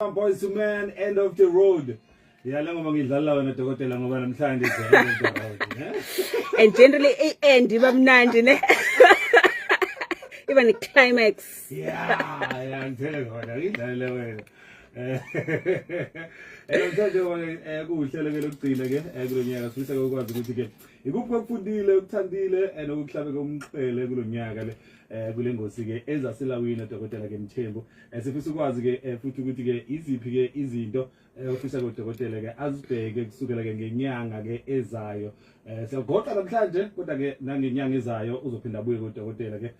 Boyz II Men, "End of the Road". Ya, le ngoma ngidlala wena, dokotela, ngoba namhlanje is the end of the road, ne? And generally i-end iba mnandi, ne? Iba ne-climax. Ya, ngithele khona ngidlalele wena. Namhlanje wona kuwuhlelo ke lokugcina ke kulonyaka. Sifisa ke ukwazi ukuthi ke ikuphi okufundile, okuthandile, nokuhlabe komxhwele kulonyaka le kule ngosi ke ezaselawini, dokotela ke Mthembu. Sifisa ukwazi ke futhi ukuthi ke iziphi ke izinto ofisa kodokotela ke azibheke kusukela ke ngenyanga ke ezayo. Siyagoqa namhlanje, kodwa ke nangenyanga ezayo uzophinda abuye kodokotela ke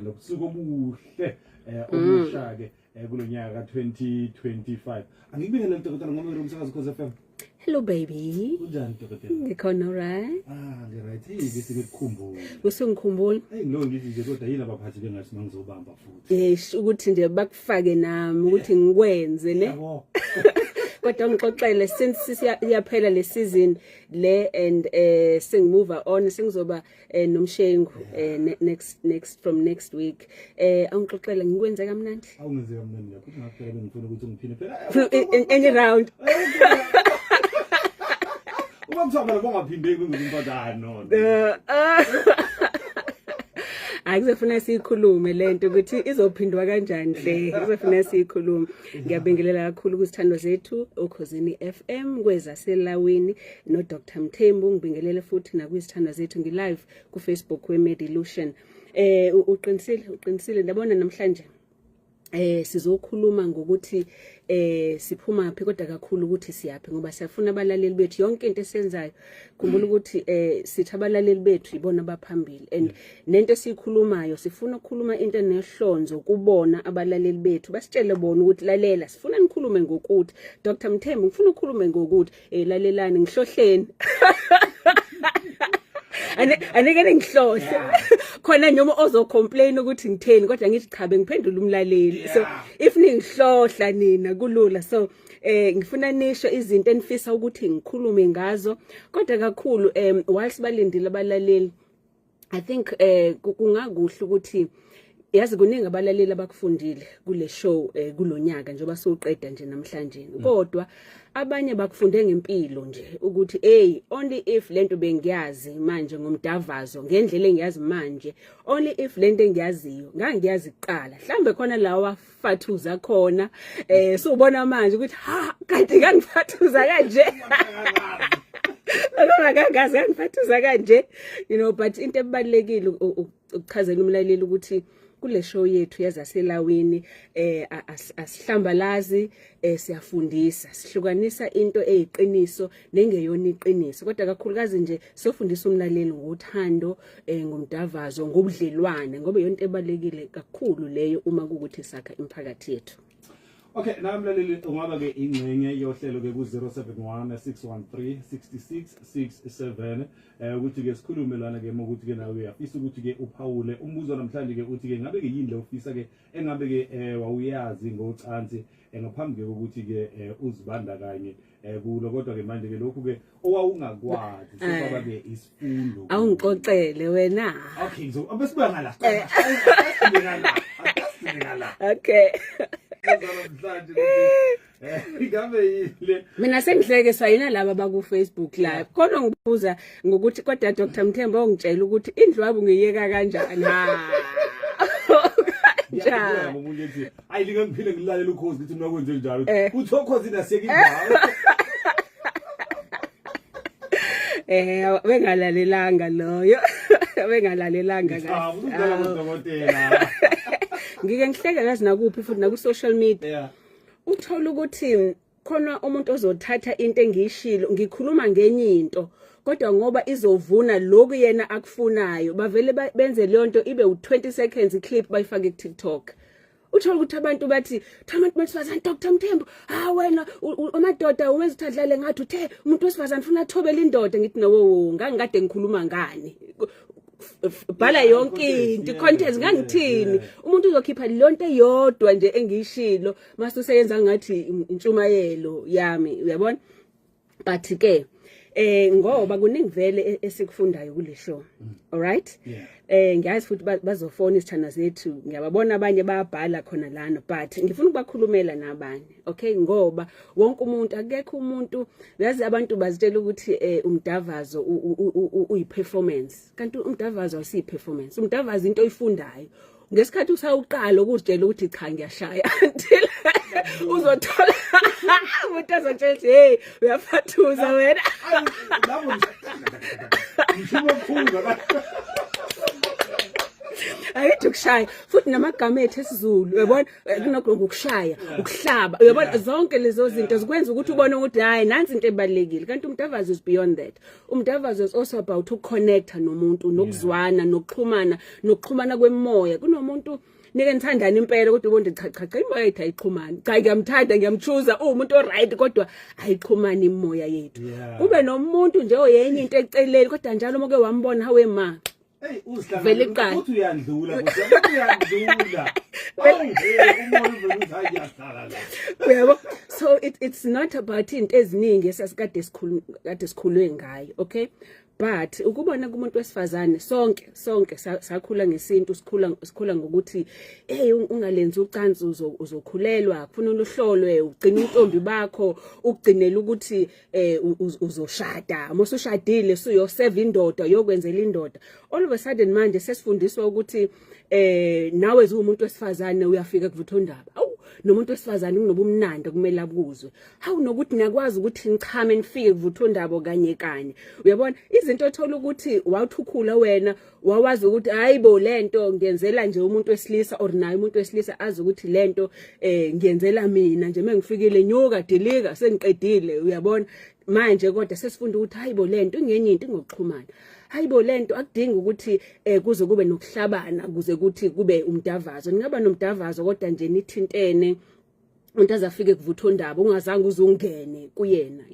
nobusuku obuhle obusha ke kulonyaka ka-2025. Angikubingelele, dokotela, ngoba umsakazo Ukhozi FM. Hello, baby. Kunjani, dokotela? Ngikhona, right? Ah, ngi-right. Hey, bese ngikukhumbula. Usungikhumbula? Hey, ngilo ngithi nje, kodwa yini abaphathi bengathi mangizobamba futhi? Yes, ukuthi nje bakufake nami ukuthi ngikwenze, ne? Yabo. Kodwa ngixoxele, since siyaphela le season le and sengimove on, sengizoba nomshengu next from next week, angixoxele, ngikwenze kamnandi. Awungenze kamnandi lapho, ngaphela bengifuna ukuthi ungiphinde phela. Enye round. Uma kuthiwa phela bongaphindeki kungumuntu, ah, no. Hayi, kuzofuna siyikhulume lento ukuthi izophindwa kanjani hle. Kuzofuna siyikhulume. Ngiyabingelela kakhulu kuzithandwa zethu okhozini FM kwezaselawini no Dr Mthembu. Ngibingelele futhi nakwizithandwa zethu ngi-live ku Facebook we Medilution. Uqinisile, uqinisile. Ndabona namhlanje sizokhuluma ngokuthi siphuma phi, kodwa kakhulu ukuthi siyaphi, ngoba siyafuna abalaleli bethu. Yonke into esiyenzayo, khumbula ukuthi sithi abalaleli bethu ibona abaphambili, and nento esiyikhulumayo, sifuna ukukhuluma into enehlonzo kubona abalaleli bethu, basitshele bona ukuthi, "Lalela, sifuna nikhulume ngokuthi, Dr Mthembu, ngifuna ukukhulume ngokuthi." Lalelani, ngihlohleni. Anike ningihlohle khona noma ozo-complain ukuthi ngitheni, kodwa ngithi cha, bengiphendula umlaleli. So if ningihlohla nina kulula. So ngifuna nisho izinto enifisa ukuthi ngikhulume ngazo, kodwa kakhulu whilst balindile abalaleli, I think kungakuhle ukuthi, yazi, kuningi abalaleli abakufundile kule show kulonyaka njengoba siwuqeda nje namhlanje, kodwa abanye bakufunde ngempilo nje ukuthi, hey, only if lento bengiyazi manje ngomdavazo ngendlela engiyazi manje, only if lento engiyaziyo ngangiyazi kuqala, mhlambe khona lawa fathuza khona so ubona manje ukuthi, ha, kanti ngangifathuza kanje, akangazi ngangifathuza kanje. But into ebalulekile ukuchazela umlaleli ukuthi kule show yethu yazaselawini asihlambalazi, siyafundisa, sihlukanisa into eyiqiniso nengeyona iqiniso, kodwa kakhulukazi nje siyofundisa umlaleli ngothando, ngomdavazo, ngobudlelwane, ngoba yonke ebalulekile kakhulu leyo uma kukuthi sakha imiphakathi yethu. Okay, nawe mlaleli ungaba ke ingxenye yohlelo ke ku 071 613 6667 ukuthi ke sikhulume lana ke, ukuthi ke nawe uyafisa ukuthi ke uphawule. Umbuzo namhlanje ke uthi ke ngabe ke yini le ufisa ke engabe ke wawuyazi ngocansi ngaphambi ke kokuthi ke uzibandakanye kulo, kodwa ke manje ke lokhu ke owawungakwazi sekwaba ke isifundo. Awungixoxele wena. Okay, so abesibuya ngala. Sibuya ngala. Sibuya ngala. Okay. Namhlanje ukuthi ingabe yile Mina sengihleke sayina laba baku Facebook Live. Khona ngibuza ngokuthi, kodwa Dr Mthembu ongitshela ukuthi indlwabu ngiyeka kanjani? Ha. Kanjani? Umuntu ethi, ayi, linge ngiphile ngilalela ukhozi, ngithi mina kwenze njalo, uthi ukhozi nasiyeka indawo. Bengalalelanga loyo. Bengalalelanga. Cha, udlala kodokotela. Ngike ngihleke kazi nakuphi futhi naku social media. Uthola ukuthi khona umuntu ozothatha into engiyishilo ngikhuluma ngenye into, kodwa ngoba izovuna lokhu yena akufunayo, bavele benze leyo nto ibe u20 seconds clip, bayifake ku TikTok. Uthola ukuthi abantu bathi, "Tha, abantu besifazane, Dr Mthembu, ha, wena amadoda uwenza ukuthi adlale ngathi, uthe umuntu wesifazane ufuna athobele indoda." Ngithi, "No, ngangikade ngikhuluma ngani? Bhala yonke into, content, ngangithini?" Umuntu uzokhipha lonto eyodwa nje engiyishilo, mase useyenza ngathi intshumayelo yami, uyabona? But ke Ngoba kuningi vele esikufundayo kule show. All right? Yeah. Ngiyazi futhi bazofona isithana zethu, ngiyababona abanye bayabhala khona lana, but ngifuna ukubakhulumela nabanye. Okay, ngoba wonke umuntu, akekho umuntu yazi, abantu bazitshela ukuthi umdavazo uyi-performance, kanti umdavazo awusiyi performance. Umdavazo into oyifundayo ngesikhathi usawuqala ukuzitshela ukuthi cha, ngiyashaya, until uzothola umuntu azotshela ukuthi hey, uyafathuza wena. Lapho ngisho ukuphuza. Ayithi ukushaya futhi namagama ethu esiZulu, uyabona, kunokushaya, ukuhlaba, uyabona, zonke lezo zinto zikwenza ukuthi ubone ukuthi hayi, nansi into ebalekile. Kanti umdavazo is beyond that. Umdavazo is also about ukuconnecta nomuntu, nokuzwana, nokuxhumana kwemoya. Kunomuntu nike nithandana impela, kodwa ubona cha cha cha, imoya yethu ayixhumani. Cha, ngiyamthanda, ngiyamchuza, uwumuntu oright, kodwa ayixhumani imoya yethu. Kube nomuntu nje oyenye into eceleni, kodwa njalo uma ke wambona, hawe ma. Hey, Vele uzihlangana kuqala. uthi uyandlula, kodwa uyandlula. Awu, hey, umoya uvele uthi hayi, ngiyahlala la. Uyabo, so it's not about into eziningi esasikade sikhulu kade sikhulwe ngayo, okay? But ukubona kumuntu wesifazane, sonke sakhula ngesintu, sikhula ngokuthi hey, ungalenzi ucansi, uzokhulelwa, kufuna uhlolwe, ugcina intombi bakho, ukugcinela ukuthi uzoshada, mosushadile suyoserve indoda, yokwenzela indoda. All of a sudden manje sesifundiswa ukuthi nawe umuntu wesifazane uyafika kuvuthondaba, awu, nomuntu wesifazane kunobumnandi kumele abuzwe, hawu, nokuthi niyakwazi ukuthi nichame nifike kuvuthondaba kanye kanye. Uyabona, izinto othola ukuthi wawuthukhula wena wawazi ukuthi hayibo, lento ngiyenzela nje umuntu wesilisa, or naye umuntu wesilisa azi ukuthi lento ngiyenzela mina nje, mengifikile nyuka dilika sengiqedile. Uyabona manje, kodwa sesifunda ukuthi hayibo, lento ingenye into ingokuxhumana. Hayibo, lento akudingi ukuthi kuze kube nokuhlabana kuze kuthi kube umdavazo. Ningaba nomdavazo kodwa nje nithintene, umuntu azafike kuvuthondaba ungazange uzungene kuyena.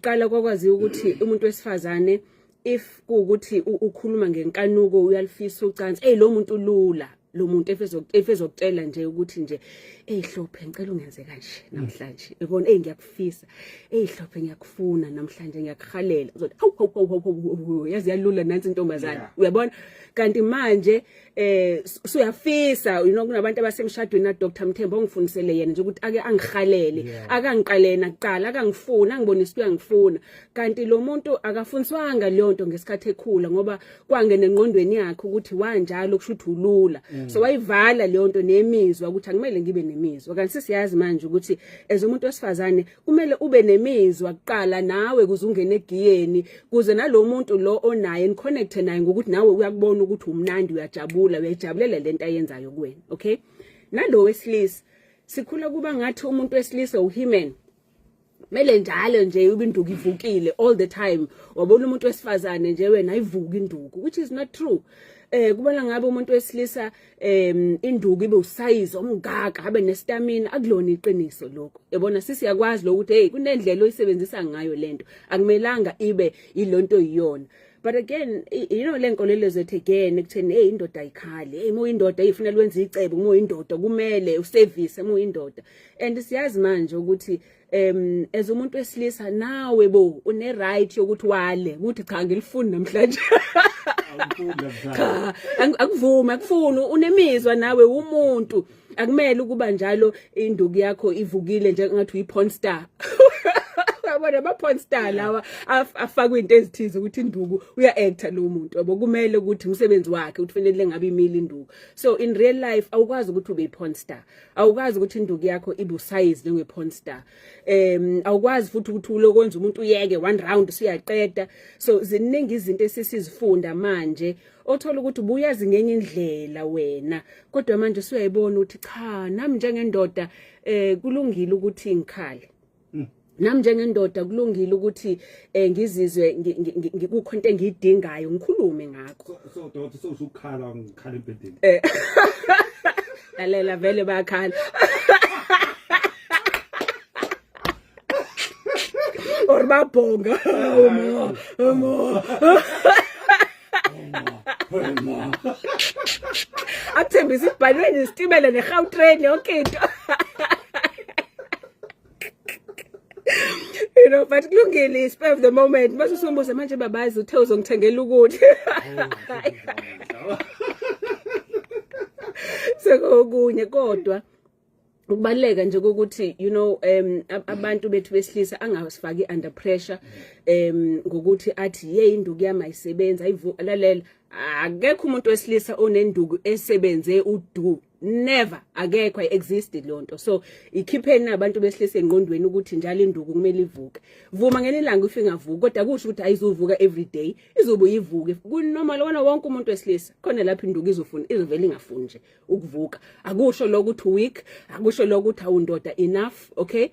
Qala kwakwaziwa ukuthi umuntu wesifazane, if kuukuthi ukhuluma ngenkanuko, uyalifisa ucansi, hey, lo muntu lula, lo muntu efezokutshela nje ukuthi nje, hey Hlophe, ngicela ungenze kanje namhlanje, yabona, hey, ngiyakufisa, hey Hlophe, ngiyakufuna namhlanje, ngiyakuhalela, uzothi awu hawu hawu hawu, hawu, yazi yalula nansi intombazane. Uyabona, kanti manje suyafisa, kunabantu abasemshadweni na Dr Mthembu ongifundisele yena nje ukuthi ake angihalele, akangiqalena kuqala, akangifuna, angibonise uyangifuna. Kanti lo muntu akafundiswanga leyo nto ngesikhathi ekhula, ngoba kwangena engqondweni yakhe ukuthi wanjalo kusho ukuthi ulula. So wayivala leyo nto nemizwa ukuthi akumele ngibe nemizwa. Kanti sesiyazi manje ukuthi as umuntu wesifazane kumele ube nemizwa kuqala nawe kuze ungene egiyeni, kuze nalo muntu lo onaye niconnect naye ngokuthi nawe uyakubona ukuthi umnandi, uyajabula, uyayijabulela lento ayenzayo kuwena, okay? Nalo wesilisa, sikhula kuba ngathi umuntu wesilisa uhuman mele njalo nje ube induku ivukile all the time. Wabona umuntu wesifazane nje wena ayivuka induku, which is not true. Kubona ngabe umuntu wesilisa induku ibe usize omngaka, abe nestamina, akulona iqiniso lokho. Yabona, sisiyakwazi lokuthi hey, kunendlela oyisebenzisa ngayo lento, akumelanga ibe ilonto iyona. But again, le nkolelo zethu again ekutheni hey, indoda ayikhali, hey, uma uyindoda ifunela wenza icebo, uma uyindoda kumele uservice, uma uyindoda. And siyazi manje ukuthi as umuntu wesilisa nawe bo une right yokuthi wale ukuthi cha, ngilifuni namhlanje. Awufuni namhlanje. Cha, akuvumi, akufuni, unemizwa nawe, umuntu akumele ukuba njalo induku yakho ivukile njengathi uyi-porn star. Yabona ama-porn star lawa afakwe into ezithize ukuthi induku uya-acta lo muntu, yabo, kumele ukuthi umsebenzi wakhe ukuthi fanele ngabe imile induku. So in real life awukwazi ukuthi ube i-porn star, awukwazi ukuthi induku yakho ibe usize njenge-porn star, awukwazi futhi ukuthi ulokwenza umuntu uyeke one round usuyaqeda. So ziningi izinto esisizifunda manje othola ukuthi ubuyazi ngenye indlela wena, kodwa manje usuyayibona ukuthi cha, nami njengendoda kulungile ukuthi ngikhale, nami njengendoda kulungile ukuthi ngizizwe ngikukho into engiyidingayo, ngikhulume ngakho. So doctor, so usukhala, ngikhala embhedeni. Lalela, vele bayakhala or babhonga, uma uma akuthembisa isibhalweni, isitimela, neGautrain, yonke into. you But kulungile, spur of the moment. Mase usumbuza manje, babazi uthe uzongithengela ukudla. Sekukunye kodwa ukubaleka nje ukuthi abantu bethu besilisa angasifaki under pressure ngokuthi athi, "Hey, induku yami ayisebenzi, ayivu." Lalela, akekho umuntu wesilisa onenduku esebenze udu, never, akekho, ayi-exist lonto. So ikhipheni nabantu besilisa engqondweni ukuthi njalo induku kumele ivuke. Vuma ngelinye ilanga if ingavuki, kodwa kusho ukuthi ayizuvuka every day, izobuye ivuke. Kunormal wona wonke umuntu wesilisa khona lapho induku izofuna, izovela ingafuni nje ukuvuka. Akusho lokho ukuthi weak, akusho lokho ukuthi awundoda enough, okay?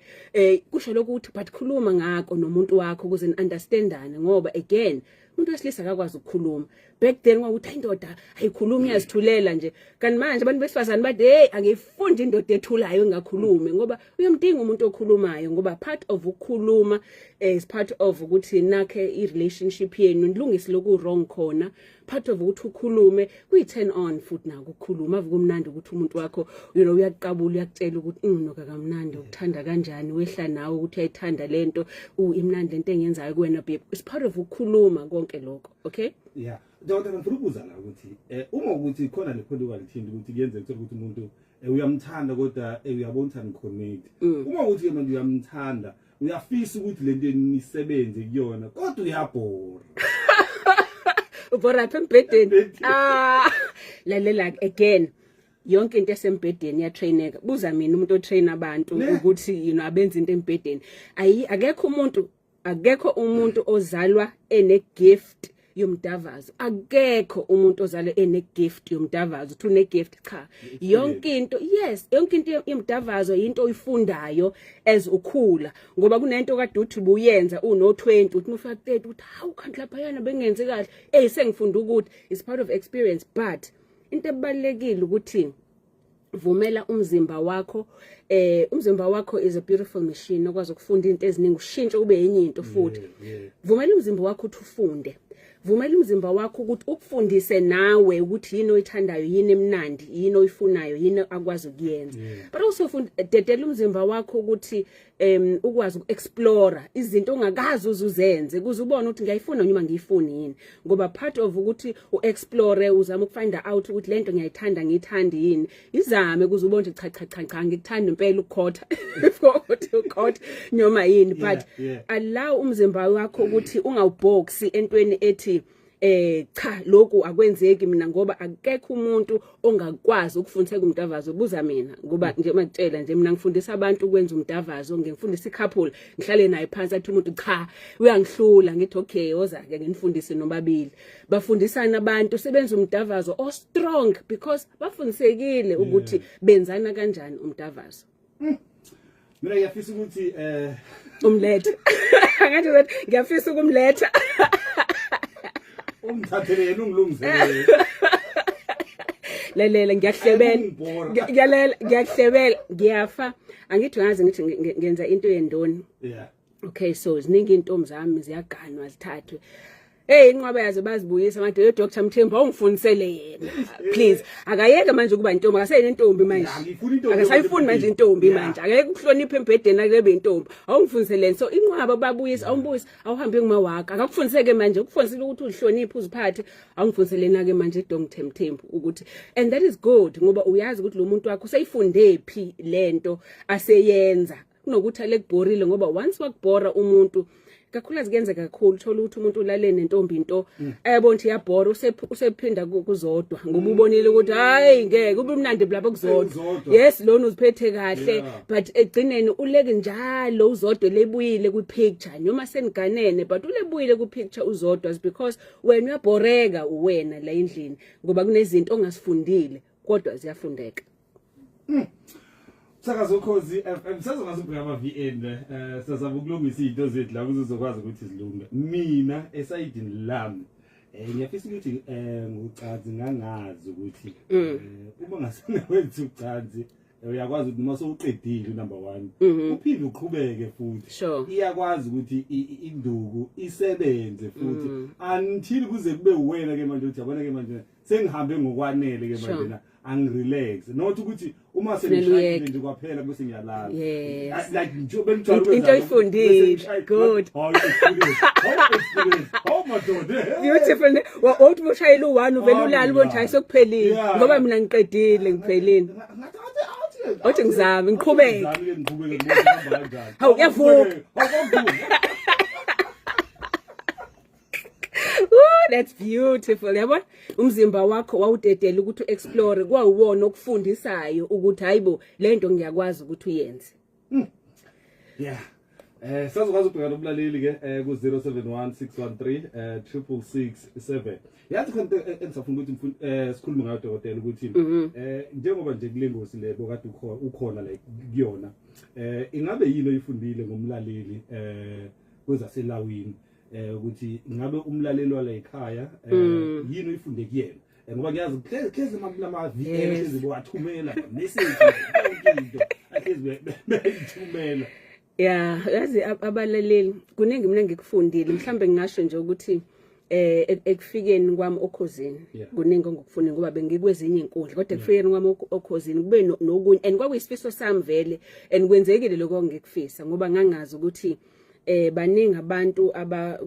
Kusho lokho ukuthi, but khuluma ngakho nomuntu wakho ukuze ni-understandane, ngoba again umuntu wesilisa akakwazi ukukhuluma. Back then kwakuthi indoda ayikhulumi, iyazithulela nje, kanti manje abantu besifazane bathi, "Hey, angiyifundi indoda ethulayo, engakhulumi," ngoba uyamdinga umuntu okhulumayo, ngoba part of ukukhuluma is part of ukuthi nakhe i-relationship yenu, nilungise lokhu wrong khona. Part of ukuthi ukhulume kuyi-turn on futhi nako ukukhuluma. Ave kumnandi ukuthi umuntu wakho uyaqabula, uyakutshela ukuthi inginoka kamnandi, ukuthanda kanjani, wehla nawe ukuthi uyayithanda lento, imnandi lento engiyenzayo kuwena, babe. It's part of ukukhuluma konke lokho, okay? Yeah, dokotela, ngifuna ukubuza la ukuthi uma ukuthi khona le point okwalithinta ukuthi kuyenzeka uthola ukuthi umuntu uyamthanda kodwa uyabona ukuthi ani-connect. Uma ukuthi ke manje uyamthanda, uyafisa ukuthi lento nisebenze kuyona, kodwa uyabhora. Ubhora apha embhedeni? Ah, lalela, again, yonke into esembhedeni iyatraineka. Buza mina, umuntu otrain abantu ukuthi abenza into embhedeni. Ayi, akekho umuntu ozalwa ene gift yomdavazo. Akekho umuntu ozalwa ene gift yomdavazo, uthi une gift, cha. Yonke into, yes, yonke into yomdavazo into oyifundayo as ukhula, ngoba kunento kade uthi ubuyenza uno 20, uthi ufika 30 uthi, "Hawu, kanti lapha yana bengenze kahle, hey, sengifunda ukuthi." It's part of experience, but into ebalekile ukuthi vumela umzimba wakho. Umzimba wakho is a beautiful machine okwazi ukufunda into eziningi, ushintshe ube yenye into futhi. Vumela umzimba wakho ukuthi ufunde, vumela umzimba wakho ukuthi ukufundise nawe ukuthi yini oyithandayo, yini emnandi, yini oyifunayo, yini akwazi ukuyenza. But also funda, dedela umzimba wakho ukuthi ukwazi ukuexplore izinto ongakazi uzuzenze, ukuze ubone ukuthi ngiyayifuna noma ngiyifuni yini, ngoba part of ukuthi uexplore, uzama ukufind out ukuthi lento ngiyayithanda, ngiyithandi yini. Izame ukuze ubone ukuthi cha, cha, cha, cha, ngikuthanda impela ukukhotha, ukuthi ukhotha noma yini, but allow umzimba wakho ukuthi ungawuboxi entweni ethi, "Cha, lokhu akwenzeki mina," ngoba akekho umuntu ongakwazi ukufundiseka umdavazo. Buza mina, ngoba nje makutshela nje, mina ngifundisa abantu ukwenza umdavazo, ngifundisa icouple, ngihlale naye phansi, athi umuntu, "Cha, uyangihlula." Ngithi, "Okay, woza ke nginifundise nobabili." Bafundisana abantu, sebenza umdavazo o strong because bafundisekile ukuthi benzana kanjani umdavazo. Mina ngiyafisa ukuthi Umletha, ngathi ukuthi ngiyafisa ukumletha. Umthathele yena, ungilungisele. Lalela, ngiyakuhlebela. Ayikungibhora. Ngiyalela, ngiyakuhlebela, ngiyafa. Angithi ngazi ngithi ngenza into yendoni. Okay, so ziningi intombi zami, ziyaganwa, zithathwe. Hey, inqwaba yazo bazibuyisa manje. Yo, Dr Mthembu, awungifundisele yena please. Akayeke manje ukuba intombi, akaseyintombi manje. Yeah, ngifuna intombi. Akasayifuni manje intombi. Manje akayeke ukuhlonipha embhedeni, akulebe intombi. Awungifundisele. So inqwaba babuyisa, awumbuyisa, awuhambe ngumawaka, akakufundiseke manje, ukufundisile ukuthi uzihloniphe, uziphathe. Awungifundisele na ke manje Dong Themthembu ukuthi, and that is good, ngoba uyazi ukuthi lo muntu wakho useyifunde phi lento aseyenza, kunokuthi alekubhorile, ngoba once wakubhora umuntu kakhulukazi, kuyenzeka kakhulu uthola ukuthi umuntu ulale nentombi into, ayabona ukuthi iyabhora, usephinda kuzodwa, ngoba ubonile ukuthi hayi, ngeke ube mnandi lapha kuzodwa. Kuzodwa. Yes, lona uziphethe kahle, but egcineni uleke njalo uzodwa lebuyile kwi-picture, noma seniganene, but ulebuyile kwi-picture uzodwa is because wena uyabhoreka uwena la endlini, ngoba kunezinto ongasifundile, kodwa ziyafundeka. Msakazo Ukhozi FM, sazokwazi ukubheka ama VN, sizama ukulungisa izinto zethu la ukuze uzokwazi ukuthi zilunge. Mina esayidini lami ngiyafisa ukuthi ngucansi ngangazi ukuthi uma ngasengawenzi ucansi, uyakwazi ukuthi noma sowuqedile number 1 uphinde uqhubeke futhi. Iyakwazi ukuthi induku isebenze futhi until kuze kube uwena ke manje uthi, yabona ke manje, sengihambe ngokwanele ke manje na. Angirelax, not ukuthi uma Kufanele sengishayile uyeke. nje kwaphela bese ngiyalala. Like nje bengijwayele Into ukwenza lokho, oyifundile. bese ngishayile. Good. Hawu, experience, hawu, experience, hawu madoda, eh. Beautiful. Wawuthi ushayela u1 uvela ulala ubona hayi sokuphelile ngoba mina ngiqedile, ngiphelile. Ngathi athi Othi ngizame, ngiqhubeke. Ngizame ngiqhubeke, ngibone kuhamba kanjani. Hawu, kuyavuka. Hawu, kuyavuka. Ooh, that's beautiful. Yabona umzimba wakho wawudedela ukuthi uexplore, kwawuwona okufundisayo ukuthi hayibo, lento ngiyakwazi ukuthi uyenze. Yeah. Sazokwazi ukubhekana nomlaleli ke ku 071613 6667. Yazi khona into engisafuna ukuthi sikhulume ngayo, dokotela, ukuthi njengoba nje kule ngosi le bokade ukhona like kuyona, ingabe yini oyifundile ngomlaleli kwezaselawini, ukuthi ngabe umlaleli wala ekhaya yini oyifunde kuyena? Ngoba ngiyazi hlezi lama VM hlezi bowathumela message, yonke into ahlezi beyithumela. Yeah, yazi abalaleli kuningi mina ngikufundile. Mhlambe ngingasho nje ukuthi ekufikeni kwami okhozini kuningi engikufundile, ngoba bengikwezinye inkundla, kodwa ekufikeni kwami okhozini kube nokunye and kwakuyisifiso sami vele and kwenzekile lokho engikufisa, ngoba ngangazi ukuthi baningi abantu aba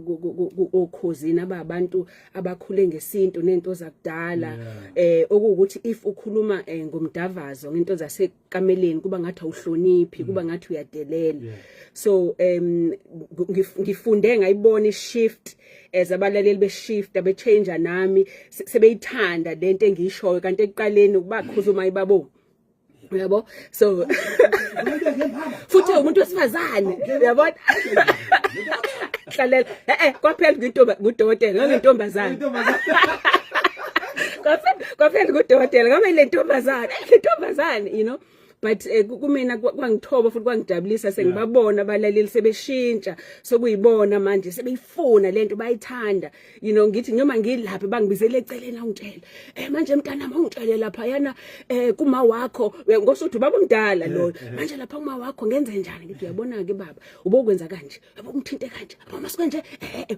okhozini ababantu abakhule ngesintu nento zakudala, okuwukuthi if ukhuluma ngomdavazo, ngento zasekameleni, kuba ngathi awuhloniphi, kuba ngathi uyadelela. So ngifunde ngayibona ishift as abalaleli beshift, abechange nami sebeyithanda lento engiyishoyo, kanti ekuqaleni ukubakhuza uma ibabo, uyabo, so futhi umuntu wesifazane, uyabona, hlalela kwaphela ngintomba ngudokotela, ngintombazane, kwaphela ngudokotela, ngabe le ntombazane, le ntombazane. But kumina kwangithoba futhi kwangijabulisa sengibabona abalaleli sebeshintsha, sokuyibona manje sebeyifuna lento, bayithanda. Ngithi noma ngilapha bangibizele eceleni, awungitshela manje mntanami, awungitshele lapha yana kuma wakho ngosuthi ubaba omdala lo, manje lapha kuma wakho ngenze njani? Ngithi uyabona ke baba, ubokwenza kanje, yabo, ungithinte kanje, mama sikanje,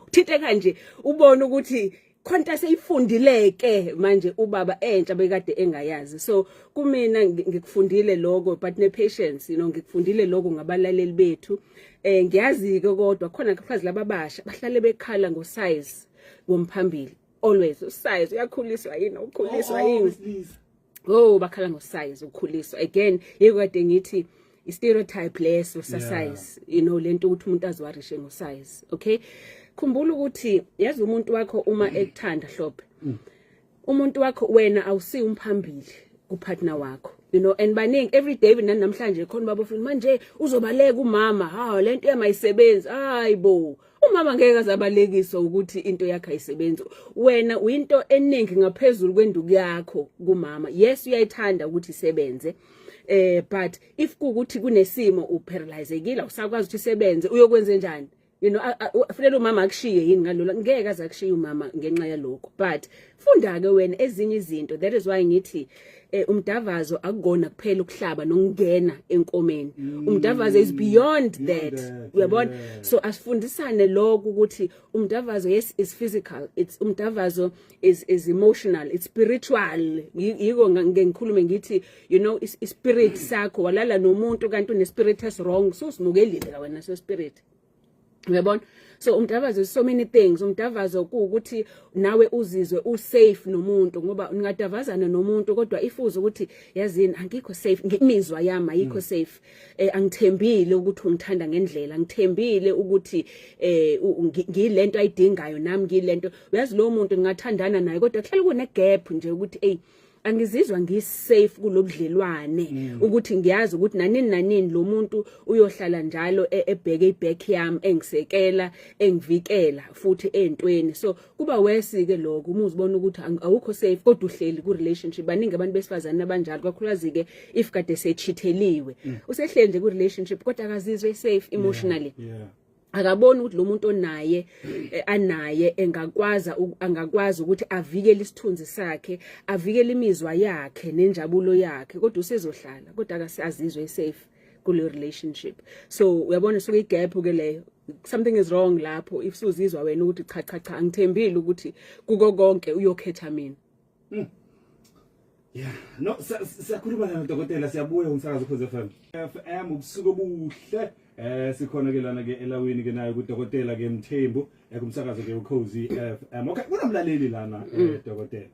uthinte kanje, ubone ukuthi khonta seyifundileke manje ubaba entsha bekade engayazi. So kumina ngikufundile lokho, but ne patience, ngikufundile lokho ngabalaleli bethu. Ngiyazi ke kodwa khona kufazi laba abasha bahlale bekhala ngo size womphambili, always usize uyakhuliswa yini, ukhuliswa yini? Wesilisa. Oh, bakhala ngosize ukukhuliswa again. Yiko kade ngithi i-stereotype leso sa size, lento ukuthi umuntu aziwarishe ngosize. Okay, khumbula ukuthi yazi umuntu wakho uma ekuthanda, hlophe umuntu wakho, wena awusi umphambili kupartner wakho, and baningi every day even namhlanje khona baba ufuna manje uzobaleka umama, ha, lento yamayisebenzi. Hayibo, umama ngeke azabalekiswa ukuthi into yakhe ayisebenzi. Wena uyinto eningi ngaphezulu kwenduku yakho kumama. Yes, uyayithanda ukuthi isebenze, but if kukuthi kunesimo uparalyzekile, awusakwazi ukuthi isebenze, uyokwenza njani? Kufanele umama akushiye yini ngalolo? Ngeke aze akushiye umama ngenxa yalokho, but funda ke wena ezinye izinto. That is why ngithi umdavazo akukona kuphela ukuhlaba nokungena enkomeni. Umdavazo is beyond beyond that, that, uyabona? Yeah. So asifundisane lokho ukuthi umdavazo, yes, is physical, it's umdavazo is emotional, it's spiritual. Yiko ngeke ngikhulume ngithi ispirit sakho, walala nomuntu kanti une spirit is wrong, so simukelile la wena so spirit, uyabona? So umdavazo is so many things. Umdavazo kuwukuthi nawe uzizwe usafe nomuntu, ngoba ningadavazana nomuntu kodwa if uzwe ukuthi yazini angikho safe, imizwa yami ayikho safe, angithembile ukuthi ungithanda ngendlela, ngithembile ukuthi ngilento ayidingayo nami ngilento, uyazi lo muntu ngingathandana naye kodwa kuhlala kune gap nje ukuthi hey, angizizwa ngisafe kulobudlelwane, ukuthi ngiyazi ukuthi nanini nanini lo muntu uyohlala njalo ebheke iback yami, engisekela, engivikela futhi entweni. So kuba worse ke lokho uma uzibona ukuthi awukho safe kodwa uhleli ku relationship. Baningi abantu besifazane abanjalo, kakhulukazi ke if kade sechitheliwe, usehleli nje ku relationship kodwa akazizwe safe emotionally. Akaboni ukuthi lo muntu onaye anaye engakwazi angakwazi ukuthi avikele isithunzi sakhe, avikele imizwa yakhe nenjabulo yakhe, kodwa usezohlala kodwa akasazizwe safe kule relationship. So uyabona, suke igap ke leyo, something is wrong lapho if suzizwa wena ukuthi cha cha cha, angithembile ukuthi kuko konke uyokhetha mina. Yeah. No, siyakhuluma la nodokotela, siyabuya umsakazo Ukhozi FM. FM ubusuku obuhle. Sikhona ke lana ke elawini ke naye kudokotela ke Mthembu, kumsakazo ke Ukhozi FM. Okay, kunomlaleli lana dokotela.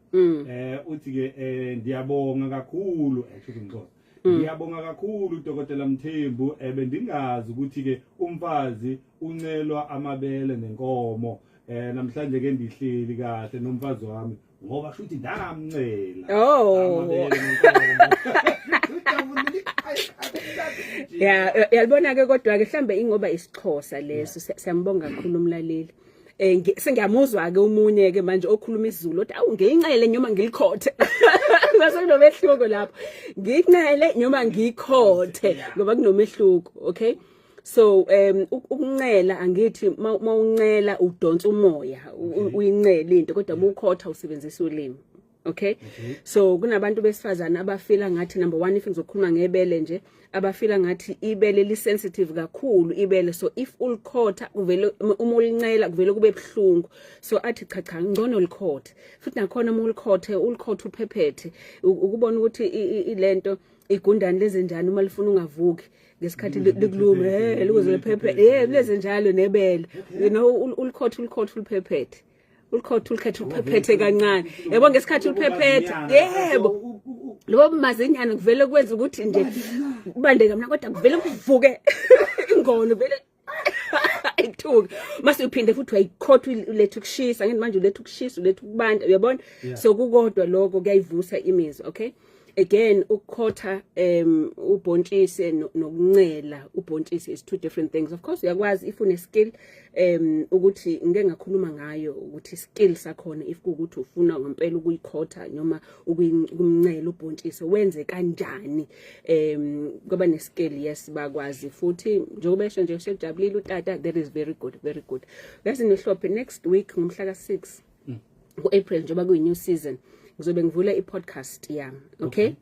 Uthi ke ndiyabonga kakhulu, kusho ngixoxa. Ngiyabonga kakhulu Dokotela Mthembu, bendingazi ukuthi ke umfazi uncelwa amabele nenkomo. Namhlanje ke ndihleli kahle nomfazi wami ngoba shuthi ndamncela. Oh. Amabele nenkomo. Ya, yalibona ke, kodwa ke mhlambe ingoba isiXhosa leso. Siyambonga kakhulu umlaleli. Sengiyamuzwa ke umunye ke manje okhuluma isiZulu othi, "Awu, ngiyincele noma ngilikhothe." Bese kunomehluko lapho. Ngiyincele noma ngiyikhothe, ngoba kunomehluko, okay? So ukuncela, angithi mawuncela udonsa umoya, uyincele into, kodwa mawukhotha usebenzisa ulimi. Okay? So kunabantu besifazana abafila ngathi, number 1, if ngizokhuluma ngebele nje, abafila ngathi ibele li sensitive kakhulu ibele, so if ulikhotha kuvele, uma ulincela kuvele kube buhlungu, so athi cha cha, ngcono likhothe. Futhi nakhona uma ulikhothe, ulikhothe uphephethe ukubona ukuthi ilento igundane lezenjani uma lifuna ungavuki ngesikhathi likulume, likuze liphephe, leze njalo nebele, ulikhothe, ulikhothe, uliphephethe, ulikhothe, ulikhethe, uliphephethe kancane, yabo, ngesikhathi uliphephethe, yebo, lobo mazinyana kuvele kwenza ukuthi nje kubande kamna, kodwa kuvele kuvuke ingono, vele ithuke, mase uphinde futhi uyayikhotha, uletha ukushisa, ngithi manje uletha ukushisa, uletha ukubanda, uyabona? So kukodwa lokho kuyayivusa imizwa, okay? Again, ukukhotha ubhontshisi nokuncela ubhontshisi is two different things. Of course uyakwazi if une skill, ukuthi ngike ngakhuluma ngayo ukuthi skill sakhona, if kuukuthi ufuna ngempela ukuyikhotha noma ukumncela ubhontshisi, wenze kanjani, kwaba ne skill, yes, bakwazi. Futhi njengoba esho nje, usejabulile utata, that is very good, very good. Yazi nehlophe, next week ngomhla ka6 ku-April, njengoba kuyi-new season, ngizobe ngivula i-podcast yami, okay?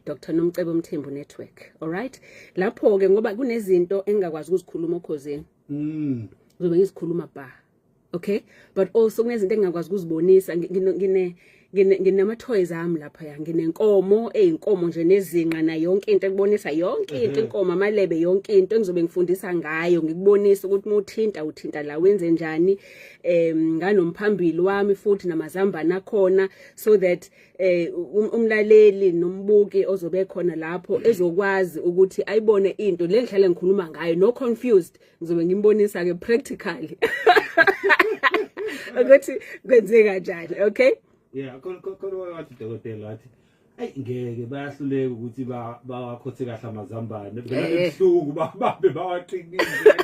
Dr Nomcebo Mthembu Network, all right? Lapho ke, ngoba kunezinto engingakwazi ukuzikhuluma okhozini, ngizobe ngizikhuluma ba, okay? But also kunezinto engingakwazi ukuzibonisa. Ngine nginama toys ami lapha, ya, nginenkomo eyinkomo nje nezinqa na yonke into ekubonisa yonke into, inkomo, amalebe, yonke into engizobe ngifundisa ngayo, ngikubonisa ukuthi muthinta uthinta la, wenze njani, nganomphambili wami futhi namazambane akhona, so that umlaleli nombuki ozobe khona lapho ezokwazi ukuthi ayibone into le ngihlale ngikhuluma ngayo, no confused. Ngizobe ngimbonisa ke practically ukuthi kwenzeka kanjani, okay? Yeah, khona wathi dokotela, wathi ayi ngeke, bayahluleka ukuthi bawakhothe kahle amazambane, vele ebuhlungu, babambe bawaqinise.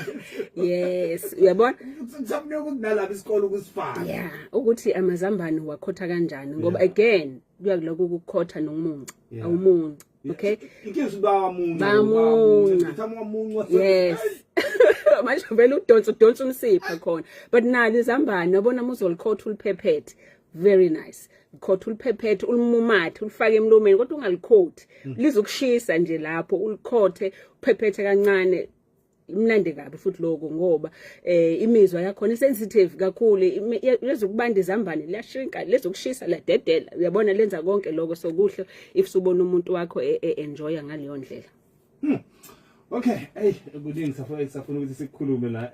Yes, uyabona. Kusafuneka ukuthi nalapha isikole ukusifaka. Yeah, ukuthi amazambane wakhotha kanjani, ngoba again kuya kuloko ukukhotha nokumunca. Awumunci, okay? Inkinga bawamunca. Bayamunca. Bawamunca. Yes, manje vele udonsa, udonsa umsipha khona, but nalo izambane, yabona, uma uzolikhotha uliphephethe, very nice, ukhotha uliphephethe, ulimumathe, ulifake emlomeni, kodwa ungalikhothi lizokushisa nje lapho. Ulikhothe, uphephethe kancane, imnandi kabi futhi lokho, ngoba imizwa yakhona isensitive kakhulu. Lezokubanda izambane liyashrinka, lezokushisa ladedela, uyabona, lenza konke lokho. So kuhle if subona umuntu wakho enjoya ngaleyo ndlela. Okay, hey, kuningi safuna ukuthi sikukhulume la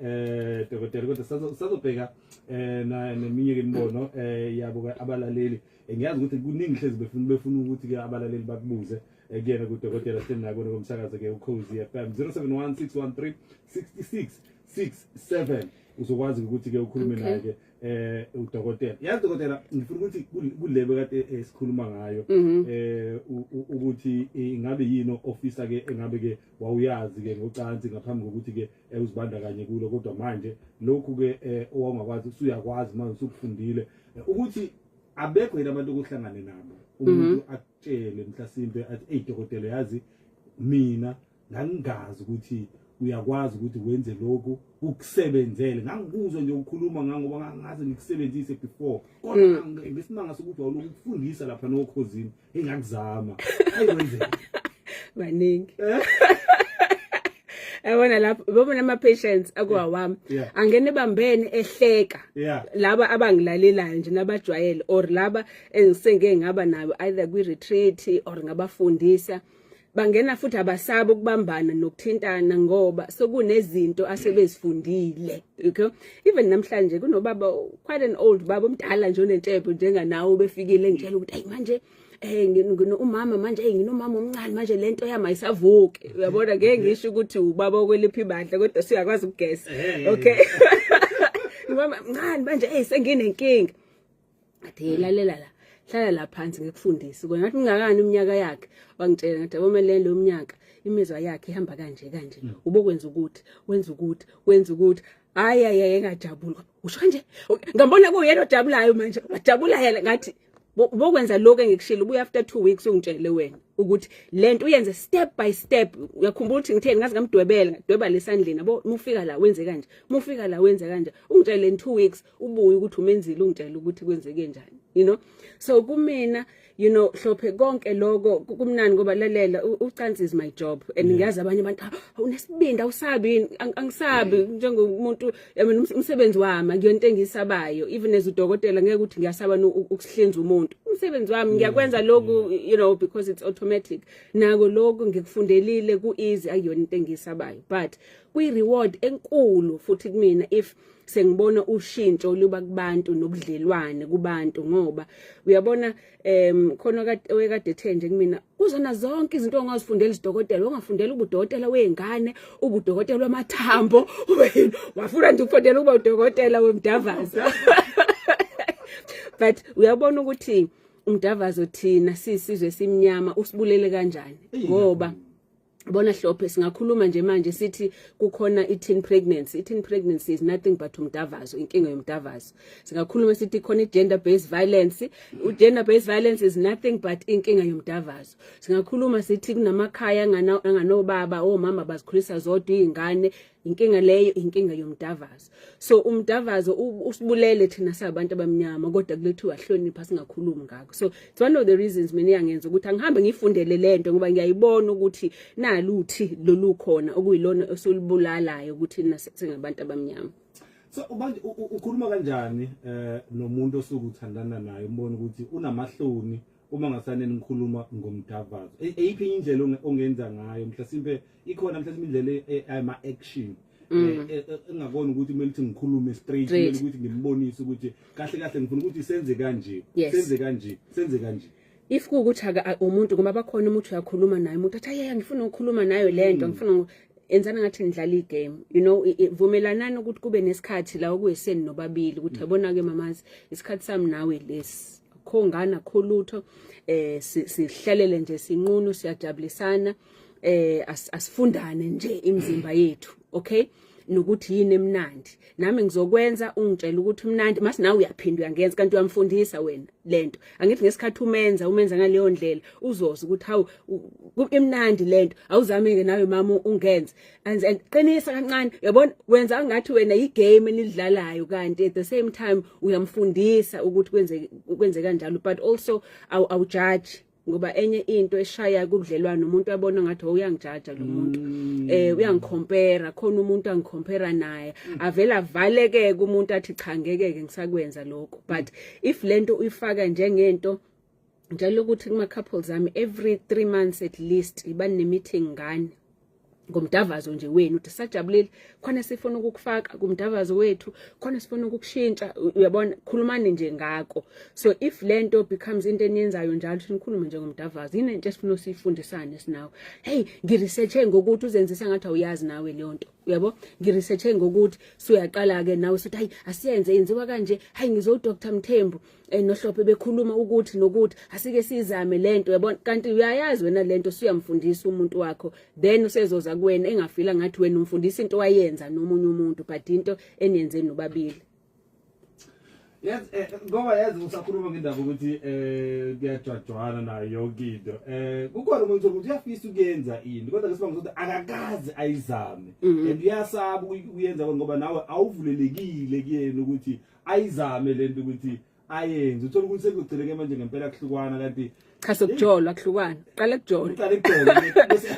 dokotela, kodwa sazobheka na neminye ke imibono yabo ke abalaleli. Ngiyazi ukuthi kuningi hlezi befuna ukuthi ke abalaleli bakubuze kuyena kudokotela. Sihleli nako komsakazo ke Ukhozi FM, 071613 6667, uzokwazi ukuthi ke ukhulume naye ke udokotela. Yazi dokotela, ngifuna ukuthi kulebe kade sikhuluma ngayo, ukuthi ingabe yini ofisa ke engabe ke wawuyazi ke ngocansi ngaphambi kokuthi ke uzibandakanye kulo, kodwa manje lokhu ke owawungakwazi usuyakwazi manje, usukufundile. Ukuthi abekho yini abantu okuhlangane nabo, umuntu akutshele mhlasimpe athi, "Hey dokotela, yazi mina ngangingazi ukuthi uyakwazi ukuthi wenze lokhu ukusebenzele, ngangikuzwa nje ukukhuluma ngangoba ngangaze ngikusebenzise before, kodwa ngesimanga sokuthi wawulokhu ukufundisa lapha nokhozini, engakuzama ayikwenzeka." Baningi. Yabona lapho babona ama patients akuwawami angene ebambene ehleka. Laba abangilalelayo nje nabajwayele or laba engisengeke ngaba nayo either kwi retreat or ngabafundisa, bangena futhi abasabi ukubambana nokuthintana ngoba sokunezinto asebezifundile. Okay, even namhlanje kunobaba, quite an old baba, omdala nje, onentshebe njenganawe, befikile ngitshela ukuthi, "Ayi, manje ngino umama manje, hey, nginomama omncane manje, lento yami ayisavuki." Uyabona, ngeke ngisho ukuthi ubaba okweliphi ibandla, kodwa siyakwazi ukugesa. Okay, umama mncane manje, hey, senginenkinga. Athi, "Lalela la, hlala la phansi ngikufundise." Kona ngathi, "Ungakani iminyaka yakhe?" Wangitshela. Ngathi, "Yabo, lo mnyaka imizwa yakhe ihamba kanje kanje, ubokwenza ukuthi wenza ukuthi wenza ukuthi." Hayi, hayi, engajabuli. Usho kanje, ngambona kuyena ojabulayo manje, wajabula yena. Ngathi, "Bokwenza lokho engikushilo, ubuye after 2 weeks ungitshele wena ukuthi lento uyenze step by step. Uyakhumbula ukuthi ngitheni? Ngaze ngamdwebela, ngadweba lesandleni, yabo, mufika la wenze kanje, mufika la wenze kanje. Ungitshele in 2 weeks, ubuye ukuthi umenzile, ungitshele ukuthi kwenzeke njani." So kumina, Hlophe, konke lokho kumnandi ngoba, lalela, ucansi is my job and ngiyazi abanye abantu, "Ah, unesibindi, awusabi yini?" Angisabi njengomuntu. I mean, umsebenzi wami akuyonto engiyisabayo. Even as udokotela, ngeke ukuthi ngiyasaba ukuhlinza umuntu. Umsebenzi wami ngiyakwenza lokhu because it's automatic. Nako lokhu ngikufundelile, ku easy, akuyona into engiyisabayo, but kuyi reward enkulu futhi kumina if sengibona ushintsho luba kubantu nobudlelwane kubantu, ngoba uyabona, khona kade oyekade ethe nje kumina, kuzona zonke izinto ongazifundela isidokotela, ongafundela ubudokotela wezingane, ubudokotela wamathambo, ube yini, wafuna nje ukufundela ukuba udokotela wemdavazo. But uyabona ukuthi umdavazo, thina sisizwe simnyama, usibulele kanjani, ngoba bona, Hlophe, singakhuluma nje manje sithi kukhona i-teen pregnancy. I-teen pregnancy is nothing but umdavazo, inkinga yomdavazo. Singakhuluma sithi khona i-gender based violence. U-gender based violence is nothing but inkinga yomdavazo. Singakhuluma sithi kunamakhaya anganobaba, omama bazikhulisa zodwa iy'ngane, inkinga leyo, inkinga yomdavazo. So umdavazo usibulele thina sabantu abamnyama, kodwa kulethiwa hlonipha, singakhulumi ngakho. So it's one of the reasons mina iyangenza ukuthi angihambe ngifundele lento, ngoba ngiyayibona ukuthi naluthi lolu khona okuyilona osolibulalayo ukuthi thina singabantu abamnyama. So manje ukhuluma kanjani nomuntu osuke uthandana naye, umbona ukuthi unamahloni uma ngasaneni ngikhuluma ngomdavazo? Eyiphi indlela ongenza ngayo? Mhlasimpe ikhona mhlasimpe indlela ama action engakona ukuthi kumele ukuthi ngikhulume straight, Straight. kumele ukuthi ngimbonise ukuthi kahle kahle ngifuna ukuthi senze kanje, senze kanje, senze kanje? If kuwukuthi umuntu, ngoba bakhona, umuntu uyakhuluma naye, umuntu athi, "Ayi, ngifuna ukukhuluma nayo lento, ngifuna enzana ngathi nidlala igame. Vumelanani ukuthi kube nesikhathi la okuyiseni nobabili, ukuthi, "Yabona ke mamazi, isikhathi sami nawe lesi, akho ngane, akho lutho, sihlalele nje sinqunu, siyajabulisana, asifundane nje imizimba yethu, okay, nokuthi yini emnandi, nami ngizokwenza, ungitshela ukuthi umnandi, mase nawe uyaphinda uyangenza." Kanti uyamfundisa wena lento. Angithi ngesikhathi umenza ngaleyo ndlela, uzoza ukuthi, "Hawu, imnandi lento, awuzame ke nawe mama ungenze." And qinisa kancane, uyabona, wenza ngathi wena igame enidlalayo, kanti at the same time uyamfundisa ukuthi kwenze kanjalo. But also awujudge, ngoba enye into eshaya kubudlelwano, umuntu abona ngathi, "Oh, uyangijaja lo muntu, uyangicompare, khona umuntu angicompare naye." Avela avaleke umuntu, athi, "Cha, ngeke ke ngisakwenza lokho." But if lento uyifaka njengento njalo, ukuthi kuma couples ami every 3 months at least iba ne meeting ngane ngomdavazo nje wenu, ukuthi sajabulile, khona sifuna ukukufaka kumdavazo wethu, khona sifuna ukukushintsha, uyabona, khulumani nje ngako. So if lento becomes into eniyenzayo njalo, ukuthi nikhulume nje ngomdavazo, yini into esifuna siyifundisane sinawe? Hey, ngiresearche ngokuthi, uzenzisa ngathi awuyazi nawe leyo nto, uyabo, ngiresearche ngokuthi, suyaqala ke nawe usuthi, "Hayi, asiyenze, yenziwa kanje. Hayi, ngizwe uDr Mthembu noHlophe bekhuluma ukuthi nokuthi, asike sizame lento." Uyabona, kanti uyayazi wena lento, suyamfundisa umuntu wakho, then usezoza kuwena engafila ngathi wena umfundisa into wayenza nomunye umuntu, but into eniyenze nobabili. Yes, ngoba yazi usakhuluma ngendaba ukuthi kuyajwajwana nayo yonke into. Kukhona umuntu ukuthi uyafisa ukuyenza into, kodwa ke sibanga ukuthi akakaze ayizame. And uyasaba ukuyenza ngoba nawe awuvulelekile kuyena ukuthi ayizame lento, ukuthi ayenze. Uthola ukuthi sekugcine ke manje ngempela kuhlukwana, kanti Cha, sokujolwa kuhlukwana, qala kujolwa. Uqale kujolwa.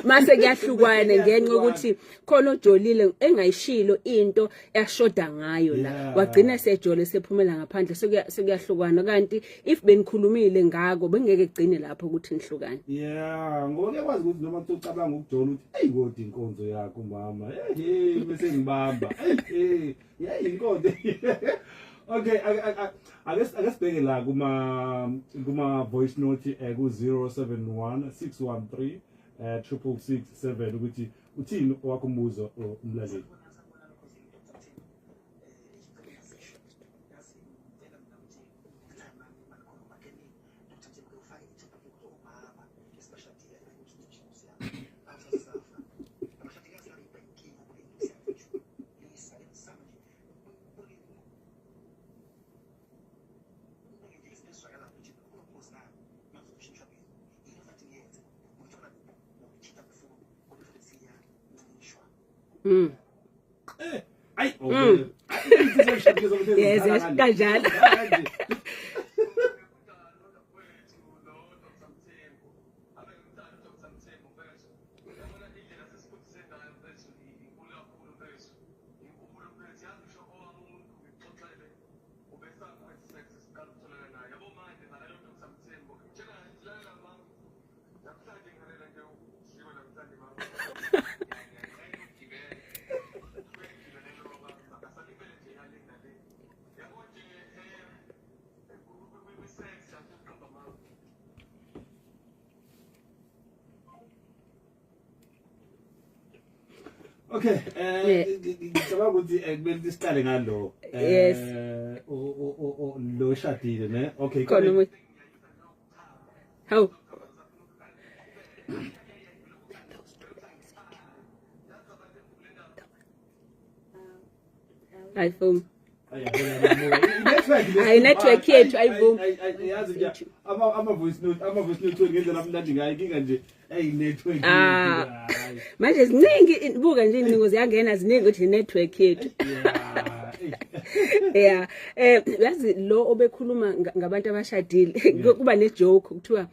Mase kuyahlukwana ngenxa yokuthi khona ojolile engayishilo into eshoda ngayo la. Wagcina sejole sephumela ngaphandle, sekuyahlukana, kanti if benikhulumile ngako bengeke kugcine lapho ukuthi nihlukane. Yeah, ngoba kuyakwazi ukuthi noma kuthi ucabanga ukujola uthi, "Eyi, kodwa inkonzo yakho mama, hey, bese ngibamba, hey, hey, inkonzo." Okay, ake sibheke la kuma voice note ku 071 613 6667 ukuthi uthini owakho umbuzo umlaleli. Ayi, okay. Yes, kanjalo. Okay, ngicabanga ukuthi kumele siqale ngalo. Yes. O lo shadile ne? Okay. Khona umuntu. Hawu. iPhone. Hayi, network yethu ayivumi. Yazi nje ama voice note, ama voice note ngendlela amnandi ngayo, inkinga nje ey network yethu. Ah. Hayi. Manje ziningi, buka nje ingcingo ziyangena ziningi ukuthi network yethu. Yeah. Yazi lo obekhuluma ngabantu abashadile, kuba ne joke kuthiwa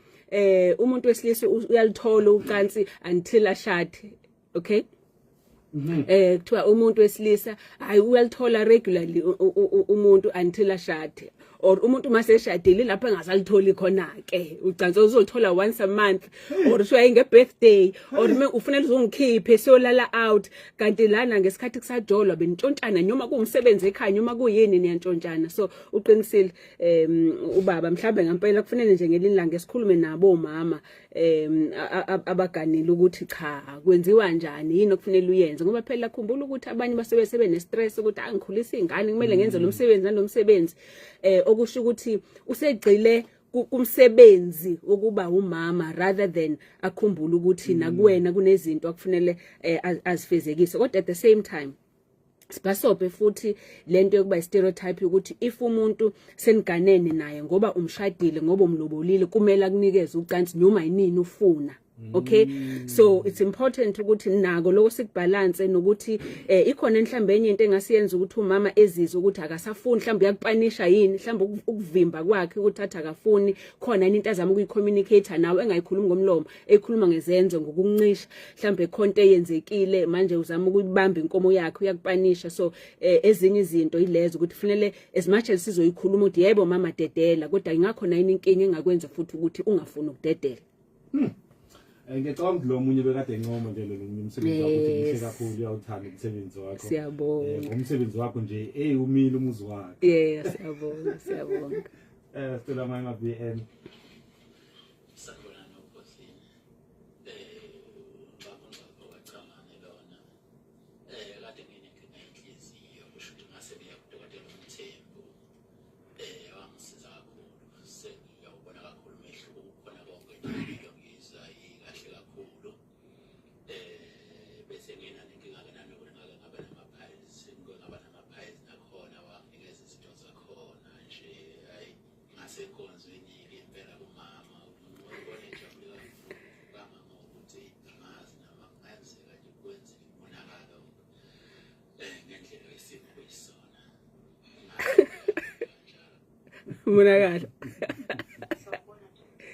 umuntu wesilisa uyalithola ucansi until ashade. Okay? Kuthiwa umuntu wesilisa hayi uyalithola regularly umuntu until ashade, or umuntu mase eshadile lapho engasalitholi khona ke ucansi, uzolithola once a month or kuthiwa nge birthday or me ufanele uzongikhiphe siyolala out, kanti lana ngesikhathi kusajolwa benitshontshana noma kuwumsebenzi ekhaya noma kuyini niyantshontshana. So uqinisile ubaba, mhlambe ngempela kufanele nje ngelinye ilanga esikhulume nabo omama abaganile ukuthi cha, kwenziwa njani, yini okufanele uyenze, ngoba phela khumbula ukuthi abanye basuke sebe ne stress ukuthi angikhulisa ingane, kumele ngenze lo msebenzi nalomsebenzi, okusho ukuthi usegcile kumsebenzi wokuba umama rather than akhumbule ukuthi nakuwena kunezinto akufanele azifezekise. Kodwa at the same time sibhasobhe futhi lento yokuba stereotype ukuthi if umuntu seniganene naye, ngoba umshadile, ngoba umlobolile, kumele akunikeze ucansi noma yinini ufuna. Okay, so it's important ukuthi nako lokho sikubalance nokuthi ikhona mhlambe enye into engasiyenza ukuthi umama ezizwe ukuthi akasafuni, mhlambe uyakupanisha yini, mhlambe ukuvimba kwakhe ukuthi athi akafuni, khona yini into azama ukuyicommunicate nawe engayikhulumi ngomlomo, ekhuluma ngezenzo, ngokuncisha, mhlambe khonto eyenzekile manje uzama ukuyibamba inkomo yakhe, uyakupanisha. So ezinye izinto ilezo ukuthi kufanele as much as sizoyikhuluma ukuthi yebo mama dedela, kodwa ingakhona yini inkinga engakwenza futhi ukuthi ungafuni ukudedela. Ngiyacabanga ukuthi lo munye bekade encoma nje lo munye umsebenzi wakho ukuthi muhle Yes. kakhulu, uyawuthanda umsebenzi wakho. Siyabonga. Ngomsebenzi wakho nje umile umuzi wakhe. Yeah, siyabonga, siyabonga. Sicela mama BN. Sanibonani okhosini. Baba ungcwaba wacamane lona. Kade nginenkinga yenhliziyo, kusho ukuthi ngase ngiya kudokotela uMthembu. Wangisiza kakhulu. Sengiyawubona kakhulu umehluko kukhona konke nje, impilo ngiyizwa ikahle kakhulu. Bese nginanenkinga ke nanokuthi ngake ngaba nama-piles, ngike ngaba nama-piles nakhona wanginikeza izinto zakhona nje. Hayi, ngasenkonzweni-ke impela kumama ubone ejabule kakhulu kamama ukuthi angazi nama kungenzeka nje kwenzeke umonakalo ngendlela isimo kuyisona kanjalo. Umonakalo. Sawubona, Dr.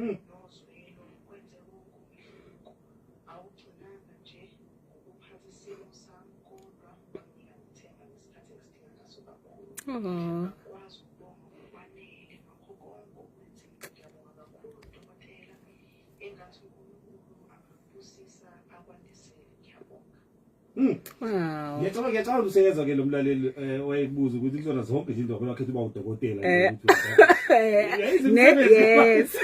Nozwelo kwenze wonke umehluko. Awugcinanga nje ngokuphatha isimo sami kodwa wanginika nethemba ngesikhathi engisidinga ngaso kakhulu. Angikwazi ukubonga ngokwanele ngakho konke okwenzile. Ngiyabonga kakhulu dokotela. Engathi uNkulunkulu angakubusisa akwandisele. Ngiyabonga. Wow. Ngiyacabanga ukuthi useyezwa ke lo mlaleli owayekubuza ukuthi kuzona zonke izinto wakho wakhetha uba udokotela nje ukuthi Ne yes.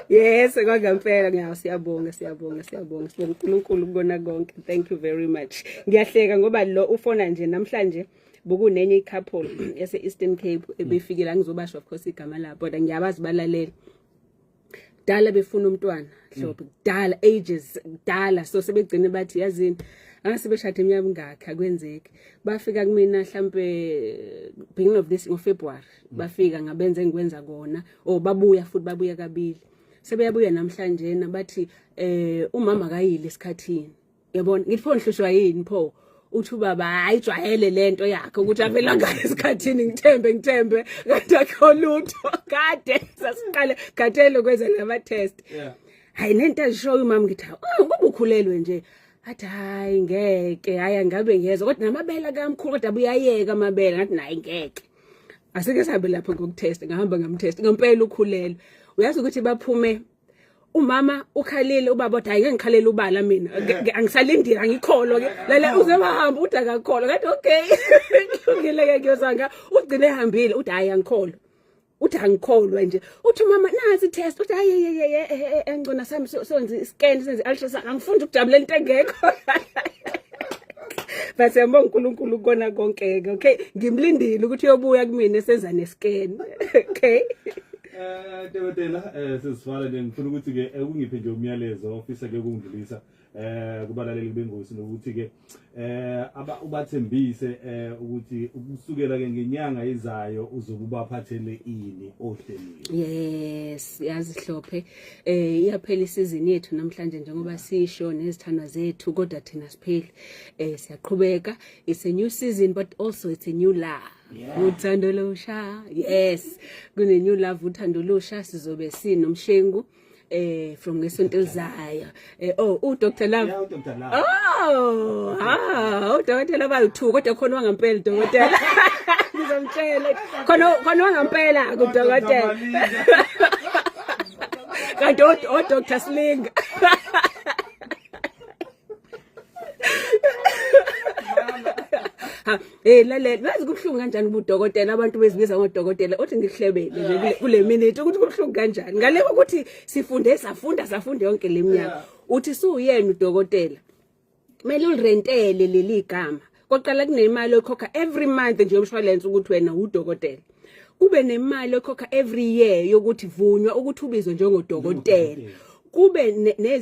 Yes, kwangempela ngiyaw siyabonga siyabonga siyabonga sibonga uNkulunkulu kubona konke. Thank you very much. Ngiyahleka ngoba lo ufona nje namhlanje bokunenye i-couple yase Eastern Cape ebefikile, angizobasho of course igama labo kodwa ngiyabazi balalela. Kudala befuna umntwana Hlophe, kudala, ages kudala, so sebegcine bathi yazini angase beshade iminyaka ingakhi akwenzeki. Bafika kumina mhlambe beginning of this ngoFebruary, bafika ngabenza engikwenza kona or babuya futhi, babuya kabili. Sebeyabuya namhlanje na bathi umama kayile esikhathini. Yabona, ngithi pho nihlushwa yini pho? Uthi ubaba hayi, jwayele lento yakhe ukuthi avela ngayo esikhathini. Ngithembe ngithembe kanti akho lutho, kade sasiqale khathele kwenza lama test. Hayi, nento azishoyo umama, ngithi oh kuba ukhulelwe nje, athi hayi ngeke, hayi angabe ngiyezwa kodwa namabele kamkhulu kodwa buyayeka amabele. Ngathi nayi ngeke, asike sihambe lapho ngokutest. Ngahamba ngamtest, ngempela ukhulelwe. Uyazi ukuthi baphume, umama ukhalile, ubaba uthi hayi ngeke ngikhalele ubala mina, angisalindile, angikholwa ke lala. Uze wahamba uthi akakholwa, ngathi okay kulungile ke kuyozanga. Ugcine ehambile uthi hayi angikholwa, uthi angikholwa nje. Uthi mama nasi test, uthi hayi ye engcona sami sonze iscan, senze ultrasound, angifuni ukujabulela into engekho. But siyambonga uNkulunkulu ukubona konke ke. Okay, ngimlindile ukuthi uyobuya kumina esenza nescan. Okay. Dokotela, sesivala nje, ngifuna ukuthi ke ungiphe nje umyalezo ofisa ke ukungidlulisa kubalaleli bengosi nokuthi ke aba ubathembise ukuthi ukusukela ke ngenyanga izayo uzobe ubaphathele ini ohlelweni. Yes, yazi Hlophe, iyaphela isizini yethu namhlanje njengoba sisho nezithandwa zethu, kodwa thina sipheli. Siyaqhubeka. It's a new season but also it's a new love. Uthando lusha. Yes, kune new love, uthando lusha, sizobe sinoMshengu from ngesonto elizayo. Oh, u Dr Love. Yeah, uDr Love. Oh, ah, udokotela bayi-2 kodwa khona wangampela udokotela. Ngizomtshela. Khona khona wangampela kudokotela. Kanti o Dr Sling. Ha, lalela, bazi kubuhlungu kanjani ubudokotela, abantu bezibiza ngodokotela, othi ngikuhlebele nje kule minute ukuthi kubuhlungu kanjani. Ngale kokuthi sifunde safunda safunda yonke le minyaka. Uthi suyena udokotela. Kumele ulirentele leli gama. Koqala kunemali oyikhokha every month nje yomshwalense ukuthi wena udokotela. Kube nemali oyikhokha every year yokuthi vunywa ukuthi ubizwe njengodokotela. Kube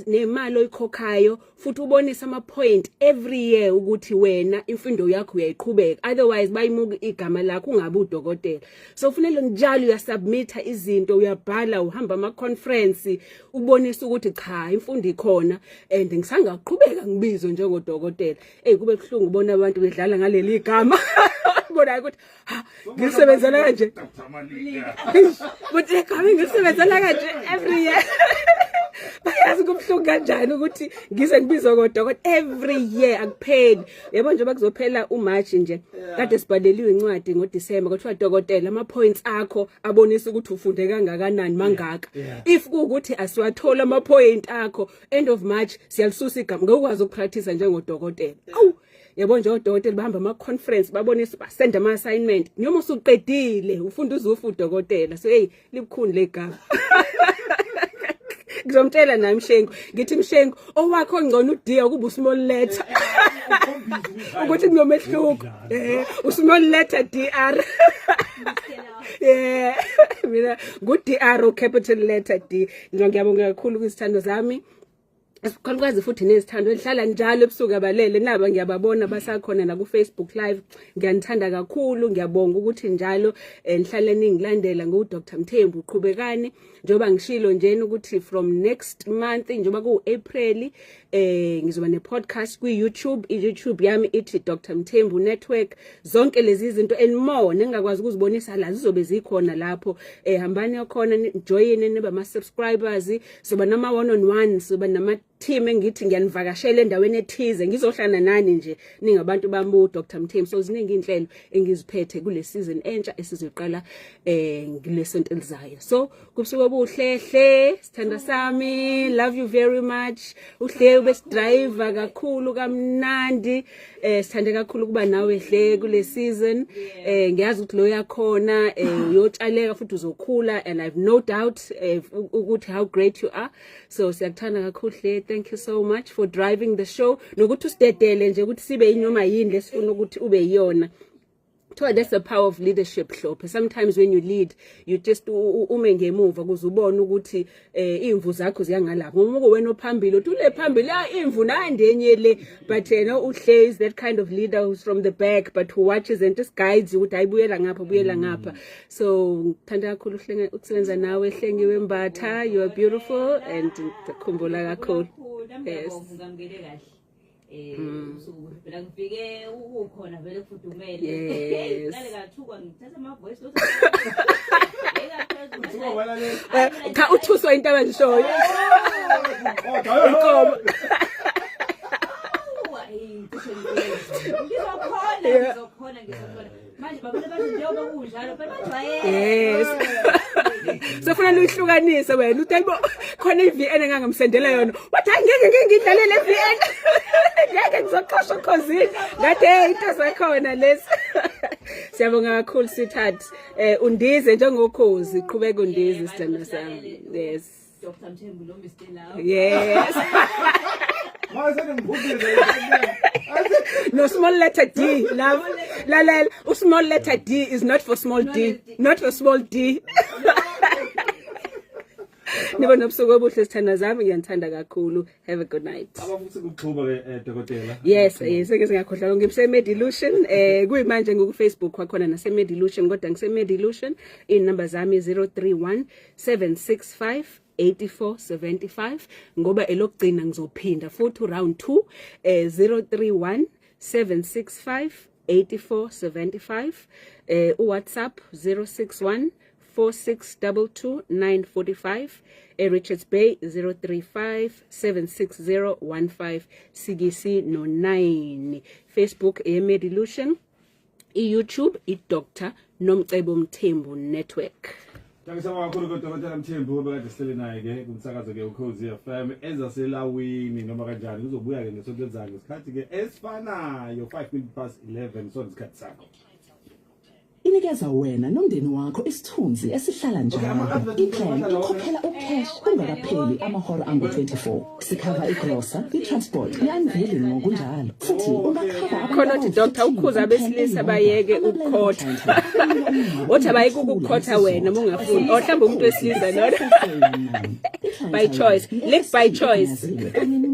nemali oyikhokhayo futhi ubonisa ama point every year ukuthi wena imfundo yakho uyayiqhubeka, otherwise bayimuka igama lakho ungabe udokotela. So kufanele njalo uyasubmita izinto, uyabhala, uhamba ama conference, ubonisa ukuthi cha imfundo ikhona and ngisangaqhubeka ngibizwe njengodokotela. Hey, kube kuhlungu ubona abantu bedlala ngaleli gama, bona ukuthi ha ngilisebenzela kanje. Dr Malinga. But igama ngilisebenzela kanje every year, bayazi kubuhlungu kanjani ukuthi ngize ngibizwe ngodokotela every year, akupheli. Yabo nje bakuzophela uMarch nje, kade sibhaleliwe incwadi ngoDecember, kwathiwa dokotela ama points akho abonisa ukuthi ufunde kangakanani mangaka. If kuwukuthi asiwathola ama point akho end of March, siyalisusa igama, ngeke ukwazi ukupractice njengodokotela. Awu, yabo nje odokotela bahamba ama conference, babonisa, basenda ama assignment noma usuqedile ufunda uzufa udokotela. So hey, libukhuni legama. Ngizomtshela naye Mshengu, ngithi Mshengu owakho ongcono uD kuba usmall letter ukuthi kunomehluko, usmall letter DR, yeah, mina ngu DR o capital letter D. Ngiyabonga kakhulu kwizithando zami. Sikhulukazi futhi nezithando elihlala njalo ebusuku abalele naba ngiyababona basakhona la ku Facebook Live. Ngiyanithanda kakhulu, ngiyabonga ukuthi njalo nihlale ningilandela ngu Dr Mthembu. Uqhubekani njengoba ngishilo njena ukuthi from next month, njengoba ku April, ngizoba ne podcast kwi YouTube. I YouTube yami ithi Dr Mthembu Network. Zonke lezi zinto and more ningakwazi ukuzibonisa la zizobe zikhona lapho. Hambani khona, join, nibe ama subscribers. Soba nama one on one, soba nama team engithi ngiyanivakashela endaweni ethize, ngizohlala nani nje ningabantu bami u Dr Mthembu. So ziningi inhlelo engiziphethe kule season entsha esizoqala ngilesonto elizayo. So kubusuku obuhle hle sithanda sami, love you very much. Uhle ubesidriver kakhulu kamnandi. Sithande kakhulu kuba nawe hle kule season. Ngiyazi ukuthi lo yakhona uyotshaleka futhi uzokhula, and I've no doubt ukuthi how great you are. So siyakuthanda kakhulu hle. Thank you so much for driving the show nokuthi usidedele nje ukuthi sibe inoma yini lesifuna ukuthi ube yiyona. Kuthiwa that's the power of leadership, Hlophe. Sometimes when you lead, you just ume ngemuva ukuze ubone ukuthi imvu zakho ziyangalapho, ngoba wena ophambili uthi ule phambili ya imvu nandenye le. But you know uhle is that kind of leader who's from the back but who watches and just guides you ukuthi ayibuyela ngapha, buyela ngapha. So ngithanda kakhulu uhlenge ukusebenza nawe, Hlengiwe Mbatha. You are beautiful and ngikukhumbula kakhulu. Yes. Ngamukele kahle usuku phela ngifike ukhona vele kufudumele. Ngale ngathukwa ngithatha ama voice notes. Uthuka walalela. Cha, uthuswa into abazishoyo. Inkomo. Ngizokhona, ngizokhona, ngizokhona. Manje babona bathi njengoba kunjalo phela bajwayele. Yes. Sofuna luyihlukanise wena uthi ayibo khona iVN engangamsendela yona. Wathi hayi, ngeke ngeke ngidlale le VN. Ngeke, ngizoxoshwa khosini. Ngathi hey, into zakhona lezi. Siyabonga kakhulu sweetheart. Undize njengokhozi, qhubeka undize sithando sami. Yes. Dr Mthembu lo Mr Love. Yes. Mase ngiphuzile. No small letter D, love. Lalela, u small letter D is not for small d. Not for small d. Nibe nobusuku obuhle sithanda zami, ngiyanithanda kakhulu. Have a good night. Abafuthi ukuxhuba ke dokotela. Yes, seke singakhohlwa ngise Medilution. Kuyimanje ngiku Facebook kwakhona nase Medilution, kodwa ngise Medilution. Inamba zami 031 765 8475, ngoba elokugcina ngizophinda futhi round 2, 031 765 8475, uWhatsApp 061 4622 945, eRichards Bay 035 760 15 60 no 9. Facebook eMedilution, iYouTube iDr Nomcebo Mthembu Network. Ngiyabonga kakhulu kudokotela Mthembu obekade sihleli naye ke kumsakazo ke uKhozi FM ezaselawini noma kanjani. Uzobuya ke ngesonto elizayo ngesikhathi ke esifanayo, 5 minutes past 11. So isikhathi sakho. Inikeza wena nomndeni wakho isithunzi esihlala njalo. I-plan ikhokhela ucash kungakapheli amahora angu-24. Sikhava igrosa, i-transport, ne-unveiling ngokunjalo. Futhi ungakhava abantu Khona uthi doctor ukhuza abesilisa bayeke ukukhotha. Uthi abayeke ukukhotha wena uma ungafuni. Or mhlawumbe umuntu wesilisa lona. By choice. Live by choice. Kanye.